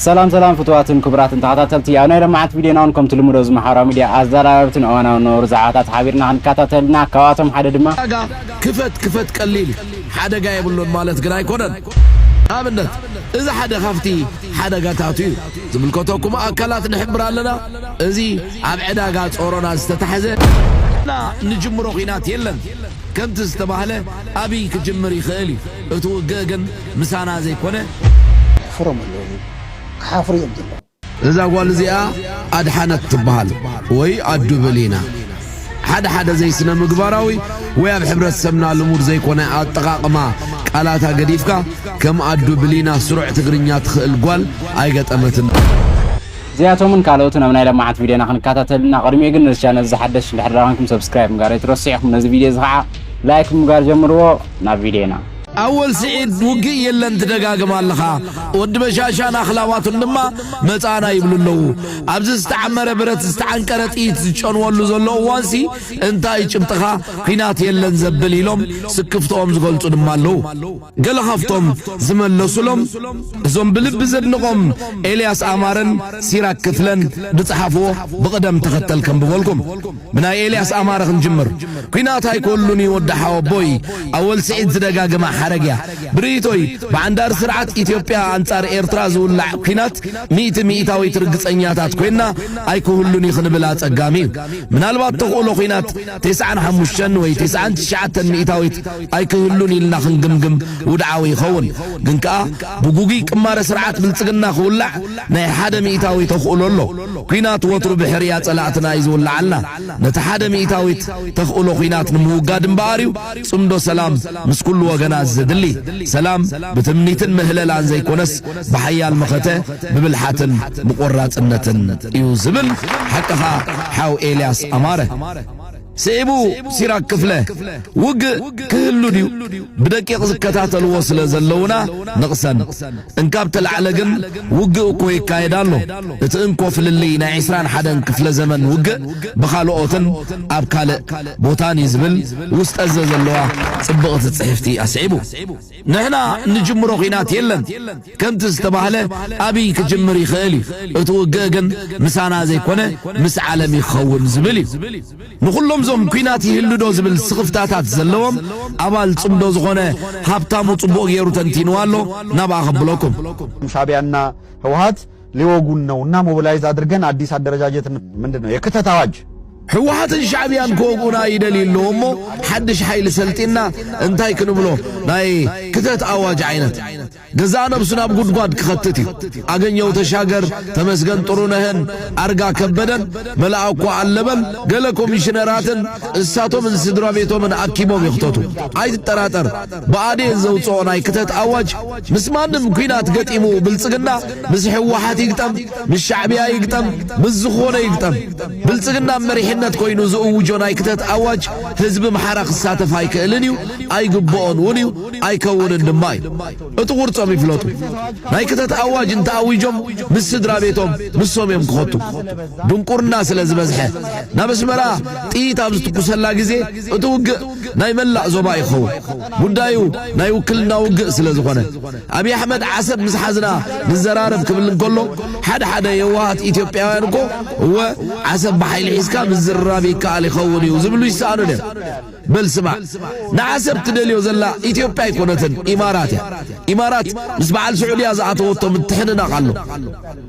ሰላም ሰላም ፍቱዋትን ክቡራትን ተኸታተልቲ፣ ኣብ ናይ ለማዓት ቪድዮና እውን ከምቲ ልሙድ ኣብዚ ማሕበራዊ ሚድያ ኣዘራረብትን እዋናዊ ነበሩ ዛዕባታት ሓቢርና ክንከታተልና፣ ካብኣቶም ሓደ ድማ ዋጋ ክፈት ክፈት ቀሊል እዩ። ሓደጋ የብሉን ማለት ግን ኣይኮነን። ንኣብነት፣ እዚ ሓደ ካብቲ ሓደጋታቱ እዩ። ዝምልከተኩም ኣካላት ንሕብር ኣለና። እዚ ኣብ ዕዳጋ ጾሮና ዝተታሕዘ እና ንጅምሮ ኲናት የለን። ከምቲ ዝተባህለ ኣብይ ክጅምር ይኽእል እዩ። እቲ ውግእ ግን ምሳና ዘይኮነ። ፍሮም ኣለዉ ክሓፍሩ እዮም ዘለዉ። እዛ ጓል እዚኣ ኣድሓነት ትበሃል ወይ ኣዱ ብሊና። ሓደ ሓደ ዘይስነ ምግባራዊ ወይ ኣብ ሕብረተሰብና ልሙድ ዘይኮነ ኣጠቓቕማ ቃላታ ገዲፍካ ከም ኣዱ ብሊና ስሩዕ ትግርኛ ትኽእል ጓል ኣይገጠመትን። እዚኣቶምን ካልኦትን ኣብ ናይ ለማዓት ቪድዮና ክንከታተልና፣ ቅድሚኡ ግን ነዚ ቻነል ዝሓደሽ እንድሕር ዳኾንኩም ሰብስክራይብ ምግባር ኣይትረስዑ ኢኹም። ነዚ ቪድዮ እዚ ከዓ ላይክ ምግባር ጀምርዎ። ናብ ቪድዮና። ኣወል ስዒድ ውግእ የለን ትደጋግም ኣለኻ። ወዲ በሻሻን ኣኽላባቱን ድማ መጻና ይብሉ ኣለዉ። ኣብዚ ዝተዓመረ ብረት ዝተዓንቀረ ጥይት ዝጨንወሉ ዘሎ እዋንሲ እንታይ ጭብጥኻ ኲናት የለን ዘብል ኢሎም ስክፍትኦም ዝገልጹ ድማ ኣለዉ። ገለ ካብቶም ዝመለሱሎም እዞም ብልቢ ዘድንቖም ኤልያስ ኣማረን ሲራክ ክፍለን ዝጸሓፍዎ ብቕደም ተኸተል ከንብበልኩም። ብናይ ኤልያስ ኣማረ ክንጅምር። ኲናት ኣይኮሉን እዩ ወዲ ሓወቦይ። ኣወል ስዒድ ዝደጋግማ ሓረግ እያ። ብርእይቶይ ብዓንዳር ስርዓት ኢትዮጵያ ኣንጻር ኤርትራ ዝውላዕ ኲናት ሚእቲ ሚእታዊት ርግጸኛታት ኮይና ኣይክህሉን እዩ ክንብል ኣጸጋሚ እዩ። ምናልባት ተኽእሎ ኲናት ተስዓን ሓሙሽተን ወይ ተስዓን ትሽዓተን ሚእታዊት ኣይክህሉን ኢልና ክንግምግም ውድዓዊ ይኸውን። ግን ከኣ ብጉጉይ ቅማረ ስርዓት ብልጽግና ክውላዕ ናይ ሓደ ሚእታዊ ተኽእሎ ኣሎ። ኲናት ወትሩ ብሕርያ ጸላእትና እዩ ዝውልዓልና። ነቲ ሓደ ሚእታዊት ተኽእሎ ኲናት ንምውጋድ እምበኣር እዩ ጽምዶ ሰላም ምስ ኩሉ ወገናት ዘድሊ። ሰላም ብትምኒትን ምህለላን ዘይኮነስ ብሓያል መኸተ ብብልሓትን ብቆራጽነትን እዩ ዝብል ሓቅኻ ሓው ኤልያስ ኣማረ። ስዒቡ ሲራክ ክፍለ ውግእ ክህሉ ድዩ? ብደቂቕ ዝከታተልዎ ስለ ዘለውና ንቕሰን። እንካብ ተላዕለ ግን ውግእ እኮ ይካየድ ኣሎ። እቲ እንኮ ፍልልይ ናይ ዕስራን ሓደን ክፍለ ዘመን ውግእ ብኻልኦትን ኣብ ካልእ ቦታን እዩ ዝብል ውስጠዘ ዘለዋ ጽብቕቲ ጽሕፍቲ ኣስዒቡ። ንሕና ንጅምሮ ኲናት የለን። ከምቲ ዝተባህለ ኣብይ ክጅምር ይኽእል እዩ። እቲ ውግእ ግን ምሳና ዘይኮነ ምስ ዓለም ይኸውን ዝብል እዩ። ንኹሎም ዞም ኲናት ይህሉ ዶ ዝብል ስኽፍታታት ዘለዎም ኣባል ጽምዶ ዝኾነ ሃብታሙ ጽቡቕ ገይሩ ተንቲንዋ ኣሎ። ናብኣ ከብለኩም። ሻዕቢያና ህወሓት ሊወጉን ነው እና ሞቢላይዝ አድርገን አዲስ አደረጃጀት ምንድን ነው የክተት አዋጅ ህወሓትን ሻዕብያን ክወግኡና ይደልዩ ኣለዎ እሞ ሓድሽ ሓይሊ ሰልጢና እንታይ ክንብሎ ናይ ክተት ኣዋጅ ዓይነት ገዛእ ነብሱ ናብ ጉድጓድ ክኸትት እዩ። ኣገኘው ተሻገር፣ ተመስገን ጥሩነህን ኣርጋ ከበደን መላእኮ ኣለበል ገለ ኮሚሽነራትን እሳቶምን ስድራ ቤቶምን ኣኪቦም ይኽተቱ። ኣይትጠራጠር፣ ብኣዴን ዘውፅኦ ናይ ክተት ኣዋጅ ምስ ማንም ኲናት ገጢሙ ብልፅግና ምስ ህወሓት ይግጠም፣ ምስ ሻዕብያ ይግጠም፣ ምስ ዝኾነ ይግጠም፣ ብልፅግና መሪሕነት ኮይኑ ዝእውጆ ናይ ክተት ኣዋጅ ህዝቢ ምሓራ ክሳተፍ ኣይክእልን እዩ፣ ኣይግብኦን እውን እዩ፣ ኣይከውንን ድማ እዩ። እቲ ቁርጾም ይፍለጡ። ናይ ክተት ኣዋጅ እንተኣዊጆም ምስ ስድራ ቤቶም ንሶም እዮም ክኸቱ። ድንቁርና ስለ ዝበዝሐ ናብ ኣስመራ ጥይት ኣብ ዝትኩሰላ ግዜ እቲ ውግእ ናይ መላእ ዞባ ይኸውን። ጉዳዩ ናይ ውክልና ውግእ ስለ ዝኾነ ኣብይ ኣሕመድ ዓሰብ ምስ ሓዝና ንዘራረብ ክብል እንከሎ ሓደ ሓደ የዋሃት ኢትዮጵያውያን እኮ እወ ዓሰብ ብሓይሊ ሒዝካ ምዝርራብ ይከኣል ይኸውን እዩ ዝብሉ ይሰኣኑን እዮም። በል ስማዕ፣ ንዓሰብ ትደልዮ ዘላ ኢትዮጵያ ኣይኮነትን፣ ኢማራት እያ። ኢማራት ምስ በዓል ስዑድያ ዝኣተወቶ ምትሕንናቕ ኣሎ።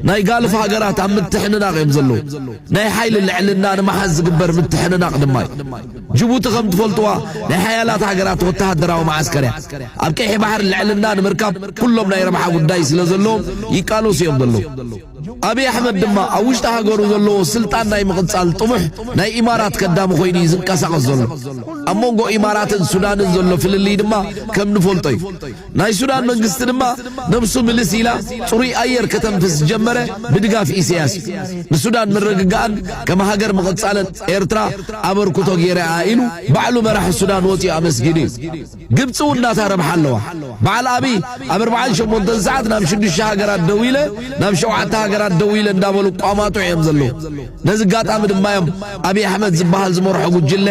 ናይ ጋልፍ ሃገራት ኣብ ምትሕንናቕ እዮም ዘለዉ። ናይ ሓይሊ ልዕልና ንምሓዝ ዝግበር ምትሕንናቕ ድማ እዩ። ጅቡቲ ከም ትፈልጥዋ ናይ ሓያላት ሃገራት ወተሃደራዊ መዓስከር እያ። ኣብ ቀይሕ ባሕሪ ልዕልና ንምርካብ ኩሎም ናይ ረብሓ ጉዳይ ስለ ዘለዎም ይቃለሱ እዮም ዘለዉ። ኣብይ ኣሕመድ ድማ ኣብ ውሽጢ ሃገሩ ዘለዎ ስልጣን ናይ ምቕጻል ጥሙሕ ናይ ኢማራት ከዳሚ ኮይኑ እዩ ዝንቀሳቐስ ዘሎ። ኣብ መንጎ ኢማራትን ሱዳንን ዘሎ ፍልልይ ድማ ከም ንፈልጦ እዩ። ናይ ሱዳን መንግስቲ ድማ ነብሱ ምልስ ኢላ ጽሩይ ኣየር ከተንፍስ ዝጀመረ ብድጋፍ ኢሳያስ እዩ። ንሱዳን ምርግጋእን ከም ሃገር ምቕጻልን ኤርትራ ኣበርክቶ ገይራ እያ ኢሉ ባዕሉ መራሒ ሱዳን ወጺኡ ኣመስጊኑ እዩ። ግብፂ እውን ናታ ረብሓ ኣለዋ። በዓል ኣብይ ኣብ ኣርባዓን ሸሞንተን ሰዓት ናብ ሽዱሽተ ሃገራት ደዊለ ናብ ሸውዓተ ሃገራት ደው ኢለ እንዳበሉ ቋማጡ እዮም ዘለዉ። ነዚ ኣጋጣሚ ድማ እዮም ኣብይ ኣሕመድ ዝበሃል ዝመርሖ ጉጅለ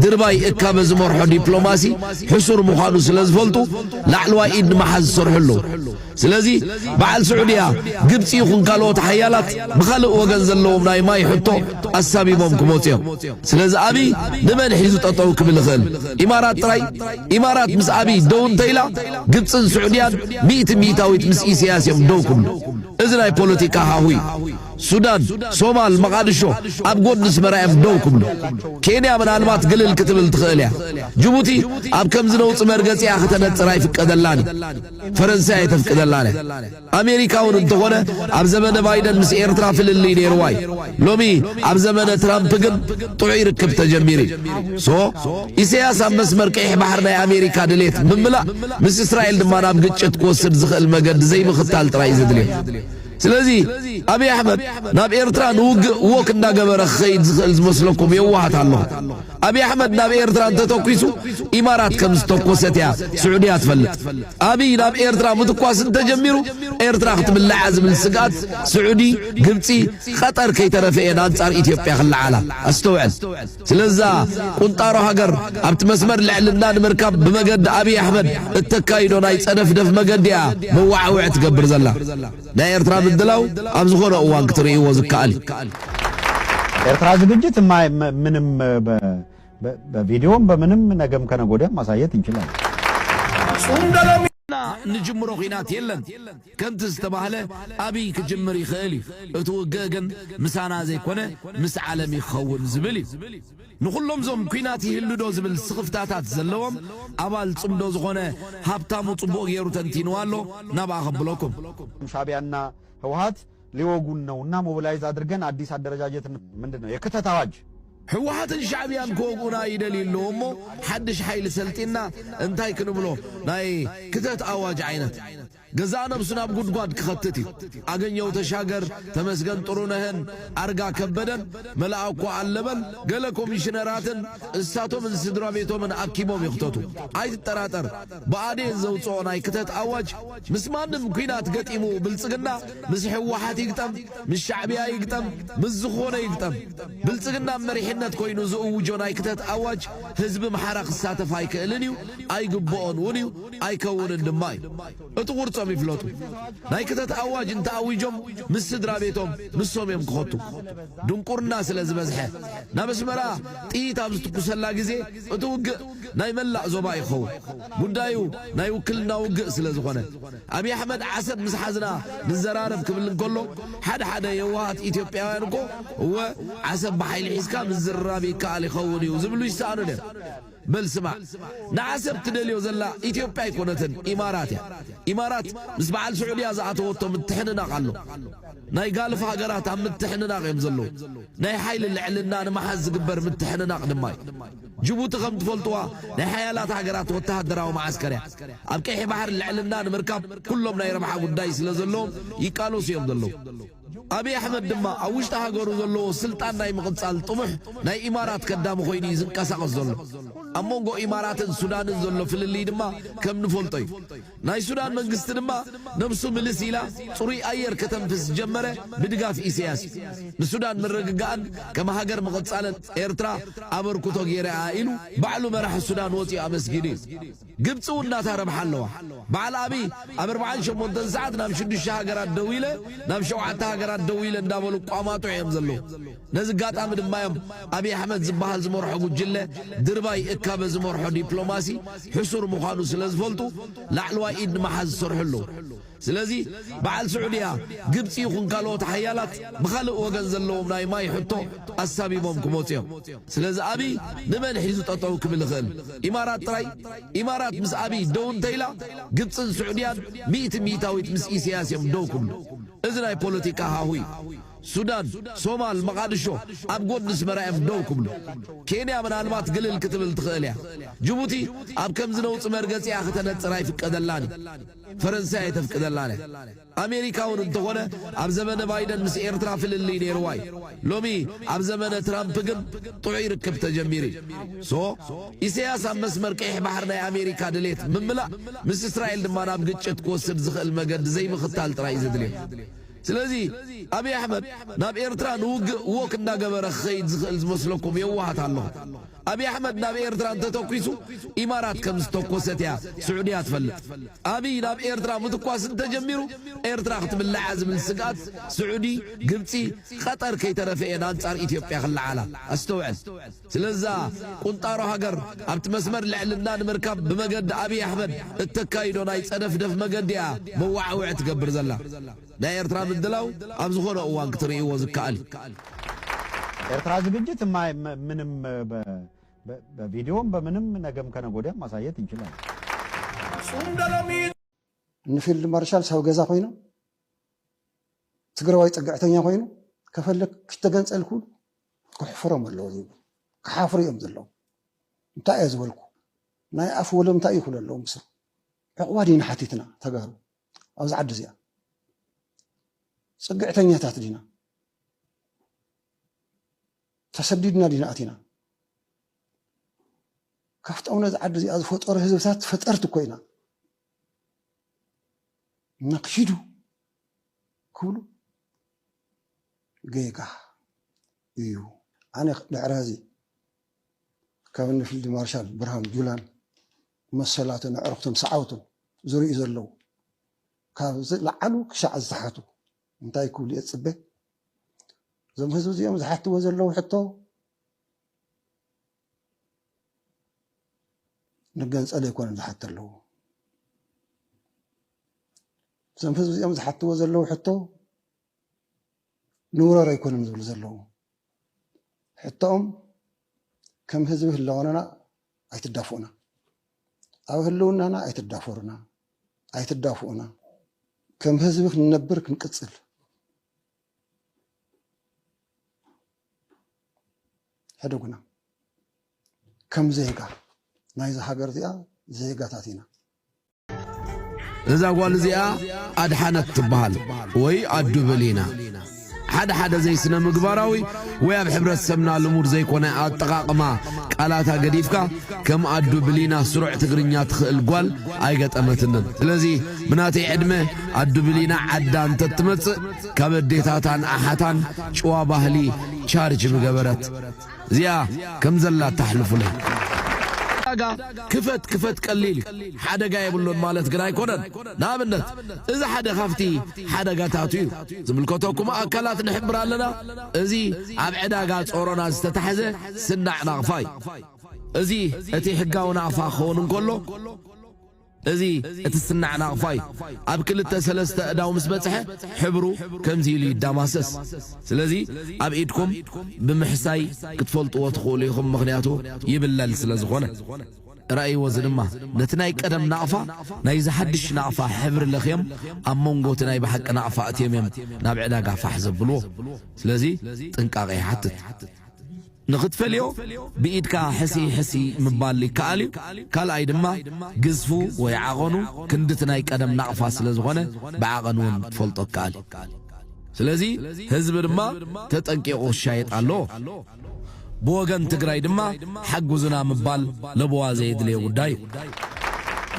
ድርባይ እካበ ዝመርሖ ዲፕሎማሲ ሕሱር ምዃኑ ስለ ዝፈልጡ ላዕለዋይ ኢድ ንምሓዝ ዝሰርሑ ኣለዉ። ስለዚ በዓል ስዑድያ፣ ግብፂ ይኹን ካልኦት ሓያላት ብኻልእ ወገን ዘለዎም ናይ ማይ ሕቶ ኣሳቢቦም ክመፁ እዮም። ስለዚ ኣብይ ንመን ሒዙ ጠጠው ክብል ይኽእል? ኢማራት ጥራይ? ኢማራት ምስ ኣብይ ደው እንተኢላ ግብፅን ስዑድያን ሚእቲ ሚእታዊት ምስ ኢሳያስ እዮም ደው ክብሉ። እዚ ናይ ፖለቲካ ሃሁ እዩ። ሱዳን፣ ሶማል፣ መቓድሾ ኣብ ጎድኒ ኣስመራ እዮም ደው ክብሉ። ኬንያ ምናልባት ግልል ክትብል ትኽእል እያ። ጅቡቲ ኣብ ከምዚ ነውፂ መርገፂኣ ክተነፅር ኣይፍቀደላን እዩ። ፈረንሳይ ኣይተፍቅደላን እያ። ኣሜሪካ እውን እንተኾነ ኣብ ዘመነ ባይደን ምስ ኤርትራ ፍልልይ ነይርዋ እዩ። ሎሚ ኣብ ዘመነ ትራምፕ ግን ጥዑይ ርክብ ተጀሚሩ እዩ። ሶ ኢሳያስ ኣብ መስመር ቀይሕ ባሕር ናይ ኣሜሪካ ድሌት ምምላእ ምስ እስራኤል ድማ ናብ ግጭት ክወስድ ዝኽእል መገዲ ዘይምኽታል ጥራይ እዩ ዘድልዮ። ስለዚ ኣብይ ኣሕመድ ናብ ኤርትራ ንውግእ ወክ እናገበረ ክኸይድ ዝኽእል ዝመስለኩም የዋሃት ኣለኹም። ኣብይ ኣሕመድ ናብ ኤርትራ እንተተኲሱ ኢማራት ከም ዝተኮሰት እያ ስዑድያ ትፈልጥ። ኣብይ ናብ ኤርትራ ምትኳስ እንተጀሚሩ ኤርትራ ክትብላዕ ዝብል ስግኣት ስዑዲ፣ ግብጺ፣ ቐጠር ከይተረፈ እየን ኣንጻር ኢትዮጵያ ክለዓላ። ኣስተውዕል። ስለዛ ቁንጣሮ ሃገር ኣብቲ መስመር ልዕልና ንምርካብ ብመገዲ ኣብይ ኣሕመድ እተካይዶ ናይ ጸደፍደፍ መገዲ እያ መዋዕውዒ ትገብር ዘላ። ናይ ኤርትራ ምድላው ኣብ ዝኾነ እዋን ክትርእይዎ ዝከኣል እዩ። ኤርትራ ዝግጅት የማ- ምንም በ- በ- በቪዲዮም በምንም ነገም ከነገ ወዲያም ማሳየት እንችላለን። ንጅምሮ ኹናት የለን። ከምቲ ዝተባህለ ኣብይ ክጅምር ይኽእል እዩ። እቲ ውግእ ግን ምሳና ዘይኮነ ምስ ዓለም እዩ ክኸውን ዝብል እዩ። ንኹሎም ዞም ኲናት ይህሉ ዶ ዝብል ስኽፍታታት ዘለዎም ኣባል ጽምዶ ዝኾነ ሃብታሙ ጽቡቕ ገይሩ ተንቲንዋ ኣሎ። ናብኣ ከብለኩም። ሻዕቢያና ህወሓት ሊወጉን ነው እና ሞቢላይዝ አድርገን አዲስ አደረጃጀት ምንድን ነው የክተት አዋጅ ህወሓትን ሻዕብያን ክወግኡና ይደልዩ ኣለዉ እሞ ሓድሽ ሓይሊ ሰልጢና እንታይ ክንብሎ ናይ ክተት ኣዋጅ ዓይነት ገዛእ ነብሱ ናብ ጉድጓድ ክኸትት እዩ። ኣገኘው ተሻገር፣ ተመስገን ጥሩነህን ኣርጋ ከበደን መልኣኮ ኣለበል ገለ ኮሚሽነራትን እሳቶምን ስድራ ቤቶምን ኣኪቦም ይኽተቱ። ኣይትጠራጠር፣ ብኣዴን ዘውፅኦ ናይ ክተት ኣዋጅ ምስ ማንም ኲናት ገጢሙ ብልፅግና ምስ ህወሓት ይግጠም ምስ ሻዕብያ ይግጠም ምስ ዝኾነ ይግጠም ብልፅግና መሪሕነት ኮይኑ ዝእውጆ ናይ ክተት ኣዋጅ ህዝቢ ምሓራ ክሳተፍ ኣይክእልን እዩ፣ ኣይግብኦን እውን እዩ፣ ኣይከውንን ድማ እዩ። እቲ ቁርፆም ይፍለጡ። ናይ ክተት ኣዋጅ እንተኣዊጆም ምስ ስድራ ቤቶም ንሶም እዮም ክኸቱ። ድንቁርና ስለ ዝበዝሐ ናብ ኣስመራ ጥይት ኣብ ዝትኩሰላ ግዜ እቲ ውግእ ናይ መላእ ዞባ ይኸውን። ጉዳዩ ናይ ውክልና ውግእ ስለ ዝኾነ ኣብይ ኣሕመድ ዓሰብ ምስ ሓዝና ንዘራረብ ክብል እንከሎ ሓደ ሓደ የዋሃት ኢትዮጵያውያን እኮ እወ ዓሰብ ብሓይሊ ሒዝካ ምዝርራብ ይከኣል ይኸውን እዩ ዝብሉ ይሰኣኑን እዮም። በል ስማዕ ንዓሰብ ትደልዮ ዘላ ኢትዮጵያ ኣይኮነትን ኢማራት እያ። ኢማራት ምስ በዓል ስዑድያ ዝኣተወቶ ምትሕንናቕ ኣሎ። ናይ ጋልፍ ሃገራት ኣብ ምትሕንናቕ እዮም ዘለዉ። ናይ ሓይሊ ልዕልና ንምሓዝ ዝግበር ምትሕንናቕ ድማ እዩ። ጅቡቲ ከም ትፈልጥዋ ናይ ሓያላት ሃገራት ወተሃደራዊ መዓስከር እያ። ኣብ ቀይሕ ባሕሪ ልዕልና ንምርካብ ኩሎም ናይ ረብሓ ጉዳይ ስለ ዘለዎም ይቃለሱ እዮም ዘለዉ። ኣብይ ኣሕመድ ድማ ኣብ ውሽጢ ሃገሩ ዘለዎ ስልጣን ናይ ምቕጻል ጥሙሕ ናይ ኢማራት ከዳሚ ኮይኑ እዩ ዝንቀሳቐስ ዘሎ። ኣብ መንጎ ኢማራትን ሱዳንን ዘሎ ፍልልይ ድማ ከም ንፈልጦ እዩ። ናይ ሱዳን መንግስቲ ድማ ነብሱ ምልስ ኢላ ጽሩይ ኣየር ከተንፍስ ዝጀመረ ብድጋፍ ኢሳያስ እዩ። ንሱዳን ምርግጋእን ከም ሃገር ምቕጻልን ኤርትራ ኣበርክቶ ገይረ እያ ኢሉ ባዕሉ መራሒ ሱዳን ወጺኡ ኣመስጊኑ እዩ። ግብፂ እውን ናታ ረብሓ ኣለዋ። በዓል ኣብይ ኣብ ኣርብዓን ሸሞንተን ሰዓት ናብ ሽዱሽተ ሃገራት ደዊለ ናብ ሸውዓተ ሃገራት ደዊለ እንዳበሉ ቋማጡ እዮም ዘለዉ። ነዚ ኣጋጣሚ ድማ እዮም ኣብይ ኣሕመድ ዝበሃል ዝመርሖ ጉጅለ ድርባይ እካበ ዝመርሖ ዲፕሎማሲ ሕሱር ምዃኑ ስለ ዝፈልጡ ላዕለዋይ ኢድ ንምሓዝ ዝሰርሑ ኣለዉ። ስለዚ በዓል ስዑድያ፣ ግብፂ ይኹን ካልኦት ሓያላት ብኻልእ ወገን ዘለዎም ናይ ማይ ሕቶ ኣሳቢቦም ክመፁ እዮም። ስለዚ ኣብይ ንመን ሒዙ ጠጠው ክብል ይኽእል? ኢማራት ጥራይ? ኢማራት ምስ ኣብይ ደው እንተኢላ ግብፅን ስዑድያን ሚእቲ ሚእታዊት ምስ ኢሳያስ እዮም ደው ክብሉ። እዚ ናይ ፖለቲካ ሃሁ እዩ። ሱዳን፣ ሶማል፣ መቓድሾ ኣብ ጎድኒ ኣስመራ እዮም ደው ክብሉ። ኬንያ ምናልባት ግልል ክትብል ትኽእል እያ። ጅቡቲ ኣብ ከምዚ ነውፂ መርገፂኣ ክተነፅር ኣይፍቀደላን እዩ። ፈረንሳይ ኣይተፍቅደላን እያ። ኣሜሪካ እውን እንተኾነ ኣብ ዘመነ ባይደን ምስ ኤርትራ ፍልልይ ነይርዋ እዩ። ሎሚ ኣብ ዘመነ ትራምፕ ግን ጥዑይ ርክብ ተጀሚሩ እዩ። ሶ ኢሳያስ ኣብ መስመር ቀይሕ ባሕር ናይ ኣሜሪካ ድሌት ምምላእ ምስ እስራኤል ድማ ናብ ግጭት ክወስድ ዝኽእል መገዲ ዘይምኽታል ጥራይ እዩ ዘድልዮ። ስለዚ ኣብይ ኣሕመድ ናብ ኤርትራ ንውግእ ወክ እናገበረ ክኸይድ ዝኽእል ዝመስለኩም የዋሃት ኣለኹም። ኣብይ ኣሕመድ ናብ ኤርትራ እንተተኲሱ ኢማራት ከም ዝተኮሰት እያ ስዑድያ ትፈልጥ። ኣብይ ናብ ኤርትራ ምትኳስ እንተጀሚሩ ኤርትራ ክትብልዓ ዝብል ስግኣት ስዑዲ፣ ግብጺ፣ ቐጠር ከይተረፈ እየን ኣንጻር ኢትዮጵያ ክለዓላ። ኣስተውዕል። ስለዛ ቁንጣሮ ሃገር ኣብቲ መስመር ልዕልና ንምርካብ ብመገዲ ኣብይ ኣሕመድ እተካይዶ ናይ ጸደፍደፍ መገዲ እያ መዋዕውዒ ትገብር ዘላ። ናይ ኤርትራ ምድላው ኣብ ዝኾነ እዋን ክትርእይዎ ዝከኣል እዩ። ኤርትራ ዝግጅት የማ- ምንም በ- በ- በቪዲዮም በምንም ነገም ከነገ ወዲያ ማሳየት እንችላለን። ንፊልድ ማርሻል ሳብ ገዛ ኮይኖም ትግራዋይ ፅግዕተኛ ኮይኑ ከፈልግ ክተገንፀል ክብሉ ክሕፍሮም ኣለዎ ዝብሉ ክሓፍሩ እዮም ዘለዉ። እንታይ እየ ዝበልኩ? ናይ ኣፍ ወለምታ እዩ ክብሉ ኣለዉ። ምስ ዕቑባ ዲና ሓቲትና ተጋሩ ኣብዚ ዓዲ እዚኣ ፅግዕተኛታት ዲና ተሰዲድና ዲና ኣቲና? ካብቶም ነዚ ዓዲ እዚኣ ዝፈጠሩ ህዝብታት ፈጠርቲ እኮ ኢና። ነኽይዱ ክብሉ ጌጋ እዩ። ኣነ ድሕሪ ሕዚ ካብ እኒ ፊልድ ማርሻል ብርሃኑ ጁላን መሰላቱን ኣዕሩኽቱን ሰዓብቱን ዝርእዩ ዘለዉ ካብ ዝለዓሉ ክሻዕ ዝተሓቱ እንታይ ክብሉ እየ ዝፅበ? እዞም ህዝቢ እዚኦም ዝሓትዎ ዘለዉ ሕቶ ንገንፀል ኣይኮነን ዝሓቱ ኣለዉ። እዞም ህዝቢ እዚኦም ዝሓትዎ ዘለዉ ሕቶ ንውረር ኣይኮነን ዝብሉ ዘለዉ። ሕቶኦም ከም ህዝቢ ህላወናና ኣይትዳፍኡና፣ ኣብ ህልውናና ኣይትዳፈሩና፣ ኣይትዳፍኡና። ከም ህዝቢ ክንነብር ክንቅፅል ሕደጉና። ከም ዜጋ ናይዚ ሃገር እዚኣ ዜጋታት ኢና። እዛ ጓል እዚኣ ኣድሓነት ትበሃል ወይ ኣዱ ብሊና። ሓደ ሓደ ዘይስነ ምግባራዊ ወይ ኣብ ሕብረተሰብና ልሙድ ዘይኮነ ኣጠቓቕማ ቃላታ ገዲፍካ ከም ኣዱ ብሊና ስሩዕ ትግርኛ ትኽእል ጓል ኣይገጠመትንን። ስለዚ ብናተይ ዕድመ ኣዱ ብሊና ዓዳ እንተትመጽእ ካብ ኣዴታታን ኣሓታን ጭዋ ባህሊ ቻርጅ ምገበረት። እዚኣ ከም ዘላ ተሕልፉለይ። ዋጋ ክፈት ክፈት ቀሊል እዩ፣ ሓደጋ የብሉን ማለት ግን ኣይኮነን። ንኣብነት እዚ ሓደ ካብቲ ሓደጋታቱ እዩ። ዝምልከተኩም ኣካላት ንሕብር ኣለና። እዚ ኣብ ዕዳጋ ጾሮና ዝተታሕዘ ስናዕ ናቕፋ እዩ። እዚ እቲ ሕጋዊ ናቕፋ ክኸውን እንከሎ፣ እዚ እቲ ስናዕ ናቕፋ እዩ። ኣብ ክልተ ሰለስተ እዳው ምስ በጽሐ ሕብሩ ከምዚ ኢሉ ይዳማሰስ። ስለዚ ኣብ ኢድኩም ብምሕሳይ ክትፈልጥዎ ትኽእሉ ኢኹም፣ ምኽንያቱ ይብለል ስለ ዝኾነ። ርኣይዎ፣ እዚ ድማ ነቲ ናይ ቀደም ናቕፋ ናይዚ ሓድሽ ናቕፋ ሕብሪ ለኽዮም ኣብ መንጎ እቲ ናይ ብሓቂ ናቕፋ ኣትዮም እዮም ናብ ዕዳጋ ፋሕ ዘብልዎ። ስለዚ ጥንቃቐ ይሓትት። ንኽትፈልዮ ብኢድካ ሕሲ ሕሲ ምባል ይከኣል እዩ። ካልኣይ ድማ ግዝፉ ወይ ዓቐኑ ክንድቲ ናይ ቀደም ናቕፋ ስለ ዝኾነ ብዓቐን እውን ክትፈልጦ ይከኣል እዩ። ስለዚ ህዝቢ ድማ ተጠንቂቑ ክሻየጥ ኣለዎ። ብወገን ትግራይ ድማ ሓጉዙና ምባል ለበዋ ዘየድልዮ ጉዳይ እዩ።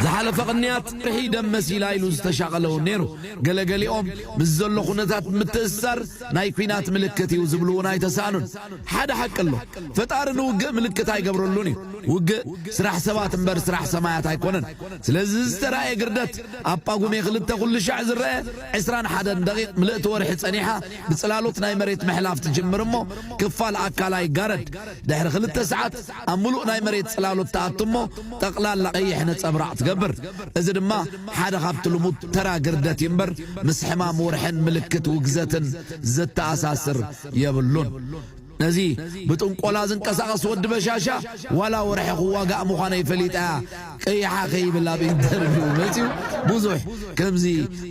ዝሓለፈ ቅንያት ርሒ ደም መሲላ ኢሉ ዝተሻቐለ እውን ነይሩ። ገለገሊኦም ምስ ዘሎ ኩነታት ምትእስሳር ናይ ኲናት ምልክት እዩ ዝብሉ እውን ኣይተሳእኑን። ሓደ ሓቂ ኣሎ። ፈጣሪ ንውግእ ምልክት ኣይገብረሉን እዩ። ውግእ ስራሕ ሰባት እምበር ስራሕ ሰማያት ኣይኮነን። ስለዚ ዝተራእየ ግርደት ኣብ ጳጉሜ ክልተ ኩሉ ሻዕ ዝረአ ዕስራን ሓደን ደቂቕ ምልእቲ ወርሒ ጸኒሓ ብጽላሎት ናይ መሬት ምሕላፍ ትጅምር እሞ ክፋል ኣካላ ይጋረድ። ድሕሪ ክልተ ሰዓት ኣብ ምሉእ ናይ መሬት ጽላሎት ትኣቱ እሞ ጠቕላላ ቀይሕ ነጸብራቕ ትገብር። እዚ ድማ ሓደ ካብቲ ልሙድ ተራ ግርደት እዩ እምበር ምስ ሕማም ወርሕን ምልክት ውግዘትን ዘተኣሳስር የብሉን። ነዚ ብጥንቆላ ዝንቀሳቐስ ወዲ በሻሻ ዋላ ወርሒ ክዋጋእ ምዃነይ ፈሊጣ እያ። ቀይሓ ከይብል ኣብ ኢንተርቪው መጺኡ ብዙሕ ከምዚ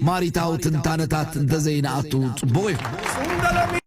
ማሪታዊ ትንታነታት እንተዘይንኣቱ ጽቡቕ እዩ።